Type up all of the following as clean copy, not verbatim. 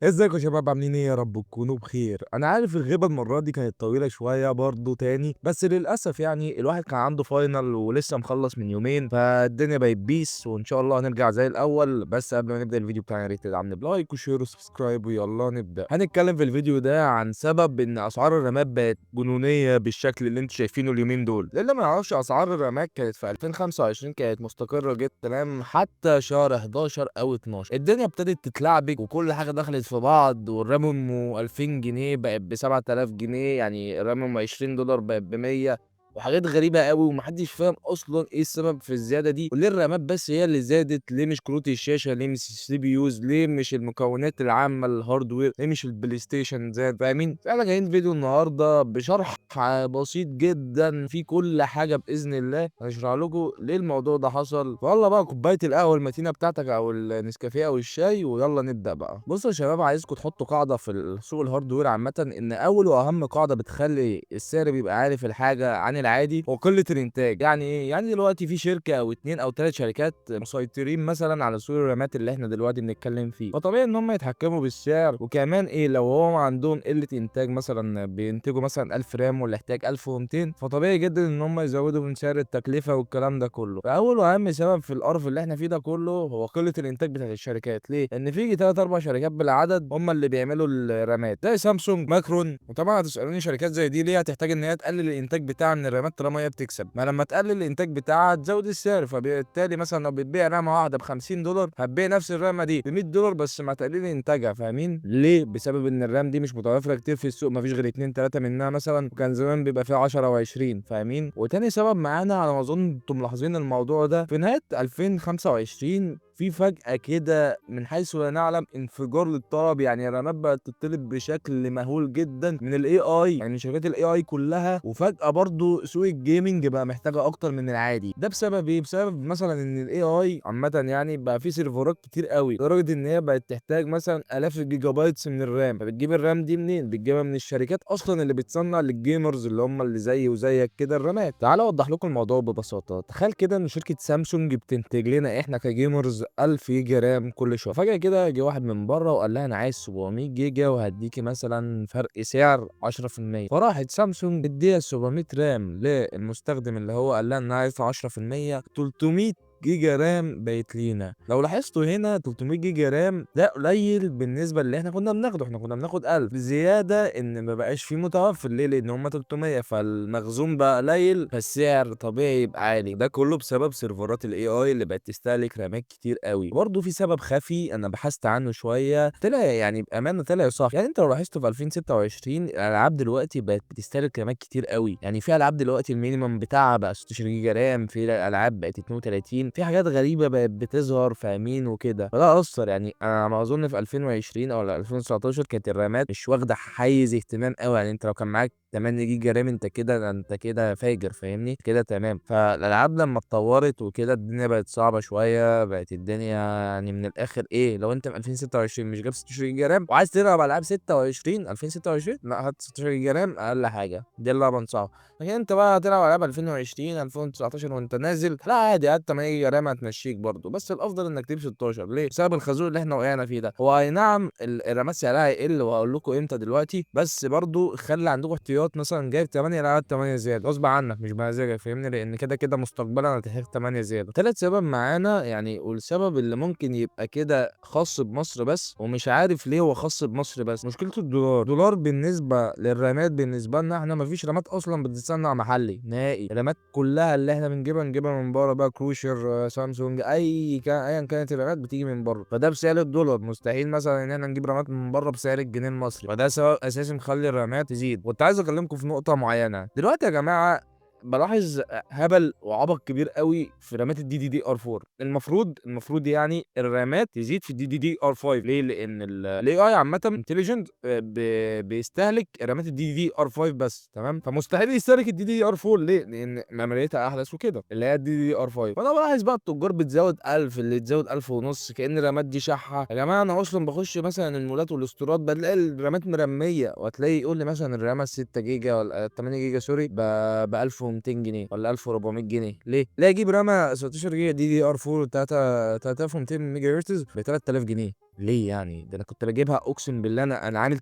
ازيكم يا شباب، عاملين ايه؟ يا رب تكونوا بخير. انا عارف الغيبة المرة دي كانت طويلة شوية برضو تاني، بس للاسف يعني الواحد كان عنده final ولسه مخلص من يومين، فالدنيا بقت peace، وان شاء الله هنرجع زي الاول. بس قبل ما نبدا الفيديو بتاعنا يا ريت تدعمني ب like و share و subscribe، ويلا نبدا. هنتكلم في الفيديو ده عن سبب ان اسعار الرامات بقت جنونيه بالشكل اللي انتم شايفينه اليومين دول. للي ما يعرفش، اسعار الرامات كانت في 2025 كانت مستقره جدا، تمام، حتى شهر 11 او 12 الدنيا ابتدت تتلعبك وكل حاجة دخلت في بعض، والرام ام 2000 جنيه بقت ب 7000 جنيه، يعني الرام ام 20 دولار بقت ب 100، وحاجات غريبة قوي، ومحدش فاهم اصلا ايه السبب في الزيادة دي، وليه الرامات بس هي اللي زادت؟ ليه مش كروت الشاشه؟ ليه مش ال CPUs؟ ليه مش المكونات العامه، ال hardware؟ ليه مش البلاي ستيشن زاد؟ فاهمين؟ فاحنا جايين فيديو النهارده بشرح بسيط جدا في كل حاجه، باذن الله هشرح لكم ليه الموضوع ده حصل. فيلا بقى، كوباية القهوة المتينة بتاعتك او النسكافيه او الشاي، ويلا نبدا بقى. بصوا يا شباب، عايزكم تحطوا قاعدة في سوق ال hardware عامه، ان اول واهم قاعدة بتخلي السعر بيبقى عالي في الحاجة عن العادي هو قلة الانتاج. يعني ايه؟ يعني دلوقتي في شركة او اتنين او تلات شركات مسيطرين مثلا على سوق الرامات اللي احنا دلوقتي بنتكلم فيه، فطبيعي ان هم يتحكموا بالسعر. وكمان ايه؟ لو هو عندهم قلة انتاج، مثلا بينتجوا مثلا 1000 رام والاحتياج 1200، فطبيعي جدا ان هم يزودوا من سعر التكلفة والكلام ده كله. فاول واهم سبب في القرف اللي احنا فيه ده كله هو قلة الانتاج بتاعت الشركات. ليه؟ لان في ثلاث اربع شركات بالعدد هم اللي بيعملوا الرامات، زي سامسونج، ماكرون. وطبعا هتسالوني، شركات زي دي ليه هتحتاج ان هي تقلل الانتاج بتاعها من الرامات طالما هي بتكسب؟ ما لما تقلل الانتاج بتاعها تزود السعر، فبالتالي مثلا لو بتبيع رامة واحدة ب 50 دولار، هتبيع نفس الرامه دي ب 100 دولار بس مع تقليل انتاجها. فاهمين ليه؟ بسبب ان الرام دي مش متوفرة كتير في السوق، مفيش غير اتنين تلاتة منها مثلا، وكان زمان بيبقى فيها 10 و20، فاهمين؟ وتاني سبب معانا، على ما اظن انتم ملاحظين الموضوع ده، في نهاية 2025 في فجأة كده من حيث لا نعلم انفجار للطلب، يعني الرامات بقت تطلب بشكل مهول جدا من ال AI، يعني شركات ال AI كلها. وفجأة برضو سوق ال gaming بقى محتاجة اكتر من العادي. ده بسبب ايه؟ بسبب مثلا ان ال AI عامة يعني بقى في سيرفرات كتير قوي، لدرجة ان هي بقت تحتاج مثلا الاف ال gigabytes من الرام. فبتجيب الرام دي منين؟ بتجيبها من الشركات اصلا اللي بتصنع لل gamers اللي هم اللي زيي وزيك كده الرامات. تعالوا اوضح لكم الموضوع ببساطة. تخيل كده ان شركة سامسونج بتنتج لنا احنا ك gamers 1000 جيجا رام كل شهر. فجأة كده جه واحد من بره وقال لها: انا عايز 700 جيجا وهديكي مثلا فرق سعر 10%. فراحت سامسونج مديها 700 رام للمستخدم اللي هو قال لها ان عايز 10%، 300 جيجا رام بقت لينا. لو لاحظتوا هنا، 300 جيجا رام ده قليل بالنسبة اللي احنا كنا بناخده، احنا كنا بناخد 1000. زيادة ان ما بقاش فيه متوفر. ليه؟ لان هم 300، فالمخزون بقى قليل، فالسعر طبيعي يبقى عالي. ده كله بسبب سيرفرات ال AI اللي بقت تستهلك رامات كتير قوي. برضه في سبب خفي انا بحثت عنه شويه، طلع يعني بامانه طلع صح. يعني انت لو لاحظت في 2026 الالعاب دلوقتي بقت بتستهلك رامات كتير قوي. يعني في العاب دلوقتي ال minimum بتاعها بقى 16 جيجا رام، في العاب بقت 32، في حاجات غريبة بقت بتظهر، فاهمين؟ وكده. فده اثر. يعني انا ما اظن في 2020 او 2019 كانت الرامات مش واخده حيز اهتمام قوي. يعني انت لو كان معاك 8 جيجا رام انت كده فاجر، فاهمني؟ كده تمام. فالالعاب لما اتطورت وكده الدنيا بقت صعبة شويه، بقت الدنيا يعني من الاخر ايه، لو انت في 2026 مش جايب 16 جيجا رام وعايز تلعب العاب 26 2026، لا، هات 16 جيجا رام اقل حاجه، دي اللي انا بنصحه. لكن انت بقى هتلعب العاب 2020، 2019 وانت نازل، لا عادي، هات 8 جيجا رام هتمشيك برضه، بس الافضل انك تجيب 16. ليه؟ بسبب الخازوق اللي احنا وقعنا فيه ده. هو اي نعم الرامات سعرها هيقل، وهقول لكم امتى دلوقتي، بس برضه خلي عندكم احتياط. مثلا جايب 8، لا، هات 8 زياده، غصب عنك مش بمزاجك، فاهمني؟ لان كده كده مستقبلا هتحتاج 8 زياده. تالت سبب معانا يعني، والسبب اللي ممكن يبقى كده خاص بمصر بس، ومش عارف ليه هو خاص بمصر بس، مشكلته الدولار. الدولار بالنسبة للرامات، بالنسبة لنا احنا مفيش رامات اصلا بتتصنع محلي نهائي. الرامات كلها اللي احنا بنجيبها نجيبها من بره بقى، كروشر، سامسونج، اي كان، ايا كانت الرامات بتيجي من بره، فده بسعر الدولار. مستحيل مثلا ان احنا نجيب رامات من بره بسعر الجنيه المصري، فده سبب اساسي مخلي الرامات تزيد. كنت عايز اكلمكم في نقطة معينة دلوقتي يا جماعه. بلاحظ هبل وعبط كبير قوي في رامات ال DDR 4. المفروض يعني الرامات تزيد في ال DDR 5. ليه؟ لان ال AI عامة intelligent بيستهلك رامات ال DDR 5 بس، تمام؟ فمستحيل يستهلك ال DDR 4. ليه؟ لان معماريتها احدث وكده، اللي هي ال DDR 5. فانا بلاحظ بقى التجار بتزود 1000، اللي تزود 1000 ونص، كأن الرامات دي شحه. يا جماعه، انا اصلا بخش مثلا المولات والاستورات بلاقي الرامات مرميه، وهتلاقي يقول لي مثلا الرامه 6 جيجا ولا 8 جيجا، sorry، ب 1200 جنيه ولا 1400 جنيه. ليه؟ ليه اجيب رامة 16 جيجا DDR 4 3 3200 ميجا هرتز ب 3000 جنيه؟ ليه يعني؟ ده أنا كنت باجيبها أقسم بالله، أنا عامل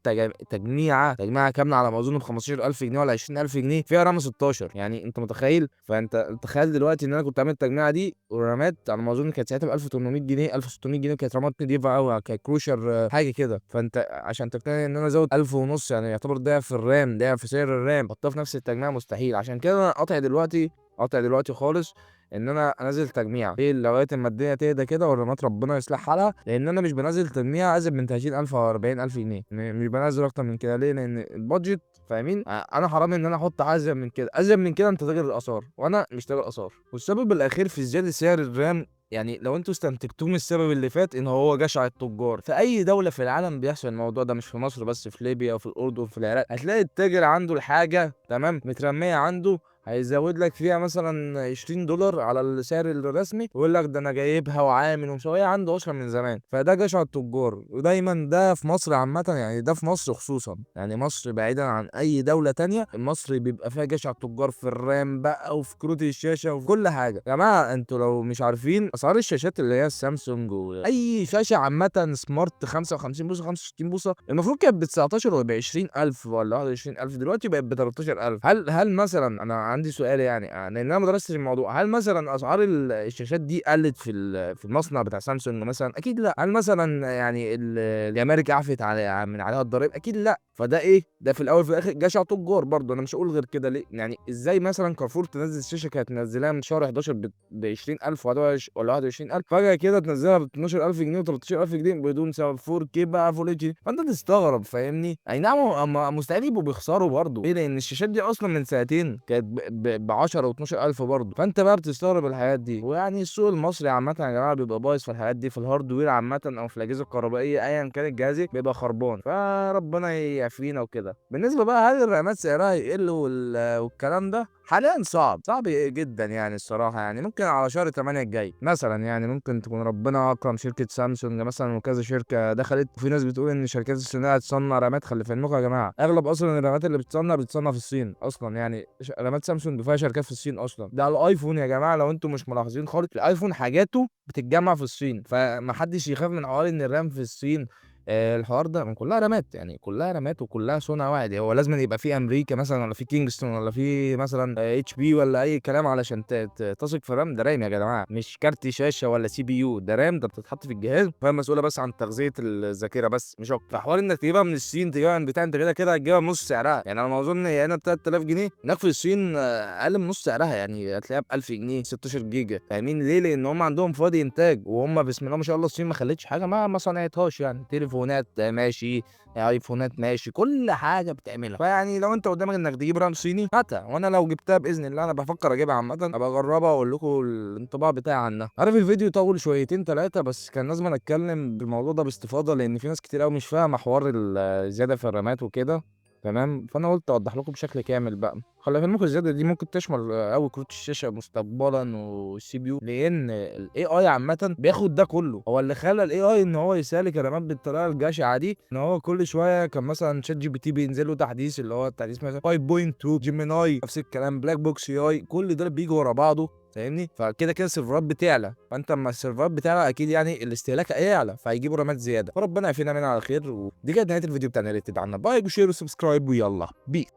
تجميعة كاملة على ما أظن ب15,000 جنيه والّا 20,000 جنيه فيها رام 16، يعني أنت متخيل؟ فأنت تخيل دلوقتي إن أنا كنت عامل التجميعة دي والرامات على ما أظن كانت ساعتها ب1800 جنيه، 1600 جنيه، وكانت رامات نضيفة أوي، كانت كروشر حاجة كده. فأنت عشان تقتنع إن أنا أزود 1500 يعني يعتبر ضعف ال RAM، ضعف سعر ال RAM، حطها في نفس التجميعة مستحيل. عشان كده أنا قاطع دلوقتي، قاطع دلوقتي خالص إن أنا أنزل تجميعة، ليه؟ لغاية أما الدنيا تهدى كده والرامات ربنا يصلح حالها، لأن أنا مش بنزل تجميعة أزيد من 30,000 أو 40,000 جنيه، مش بنزل أكتر من كده. ليه؟ لأن ال budget فاهمين؟ أنا حرام إن أنا أحط أزيد من كده، أزيد من كده أنت تاجر الآثار، وأنا مش تاجر آثار. والسبب الأخير في زيادة سعر ال RAM، يعني لو انتوا استنتجتوه من السبب اللي فات ان هو جشع التجار. في اي دولة في العالم بيحصل الموضوع ده، مش في مصر بس، في ليبيا وفي الاردن وفي العراق، هتلاقي التاجر عنده الحاجة تمام مترمية عنده، هيزود لك فيها مثلا $20 على السعر الرسمي ويقول لك ده انا جايبها وعامل ومسويها عنده اصلا من زمان. فده جشع التجار، ودايما ده في مصر عامة، يعني ده في مصر خصوصا، يعني مصر بعيدا عن اي دولة تانية، مصر بيبقى فيها جشع التجار في ال RAM بقى وفي كروت الشاشة وفي كل حاجة. يا جماعة انتوا لو مش عارفين اسعار الشاشات اللي هي السامسونج واي شاشة عامة smart 55 بوصة 65 بوصة، المفروض كانت ب 19 ولا ب 20,000 ولا 21,000، دلوقتي بقت ب 13,000. هل مثلا، انا عندي سؤال يعني، لان انا ما درستش الموضوع، هل مثلا اسعار الشاشات دي قلت في المصنع بتاع سامسونج مثلا؟ اكيد لا. هل مثلا يعني الجمارك عفت من عليها الضرايب؟ اكيد لا. فده ايه؟ ده في الاول في الاخر جشع تجار برضه، انا مش هقول غير كده. ليه؟ يعني ازاي مثلا كارفور تنزل شاشة كانت منزلاها من شهر 11 ب 20,000 ولا 21,000، فجاة كده تنزلها ب 12,000 جنيه و 13,000 جنيه بدون سبب، 4K بقى full HD، فانت تستغرب فاهمني؟ اي نعم هم مستحيل يبقوا بيخسروا برضه، ليه؟ لان الشاشات دي اصلا من سنتين كانت ب 10 و 12,000 برضه، فانت بقى بتستغرب الحاجات دي. ويعني السوق المصري عامة يا جماعة بيبقى بايظ في الحاجات دي، في ال hardware عامة او في الاجهزة الكهربائية ايا كان الجهاز بيبقى خربان، فربنا يعافينا وكده. بالنسبة بقى هل الرامات سعرها يقل والكلام ده؟ حاليا صعب، صعب جدا يعني الصراحة، يعني ممكن على شهر 8 الجاي مثلا، يعني ممكن تكون ربنا اكرم شركة سامسونج مثلا وكذا شركة دخلت. وفي ناس بتقول ان شركات الصينية هتصنع رامات، خلي في علمكم يا جماعة اغلب اصلا الرامات اللي بتصنع في الصين اصلا، يعني رامات سامسونج فيها شركات في الصين اصلا. ده الايفون يا جماعة لو انتم مش ملاحظين خالص، الايفون حاجاته بتتجمع في الصين، فمحدش يخاف من حوار ان ال RAM في الصين. الحوار ده من كلها رامات، يعني كلها رامات وكلها صنع واحد. هو لازم يبقى في امريكا مثلا ولا في كينجستون ولا في مثلا HP ولا اي كلام علشان تثق في RAM؟ ده RAM يا جماعة، مش كارت شاشة ولا CPU، ده RAM، ده بتتحط في الجهاز، فهي مسؤولة بس عن تغذية الذاكرة بس مش اكتر. فحوار انك تجيبها من الصين تجيبها من بتاع، انت كده كده هتجيبها بنص سعرها، يعني انا ما اظن هي هنا ب 3000 جنيه، هناك في الصين اقل من نص سعرها، يعني هتلاقيها ب 1000 جنيه 16 جيجا. فاهمين ليه؟ لان هم عندهم فاضي انتاج، وهم بسم الله ما شاء الله الصين ما خلتش حاجة ما صنعتهاش، يعني تليفونات ماشي، ايفونات ماشي، كل حاجة بتعملها. فيعني لو انت قدامك انك تجيب RAM صيني هاتها، وانا لو جبتها باذن الله، انا بفكر اجيبها عامة، ابقى اجربها واقول لكم الانطباع بتاعي عنها. عارف الفيديو طول شويتين ثلاثة، بس كان لازم اتكلم بالموضوع ده باستفاضة، لان في ناس كتير قوي مش فاهمه حوار الزيادة في الرامات وكده، تمام؟ فانا قلت اوضح لكم بشكل كامل بقى. خلي بالكم الزيادة دي ممكن تشمل قوي كروت الشاشة مستقبلا وال CPU، لان ال AI عامة بياخد ده كله. هو اللي خلى ال AI ان هو يسالك الرامات بالطريقة الجشعه دي، ان هو كل شوية كان مثلا ChatGPT بينزل له تحديث، اللي هو التحديث مثلا 5.2، Gemini نفس الكلام، Black Box AI، كل ده بيجي ورا بعضه فاهمني؟ فكده كده السيرفرات بتعلى، فانت اما السيرفرات بتعلى اكيد يعني الاستهلاك هيعلى، فهيجيبوا رامات زيادة. فربنا يعافينا منها على خير. ودي كانت نهاية الفيديو بتاعنا، يا ريت تدعمنا ب like و share و subscribe، ويلا peace.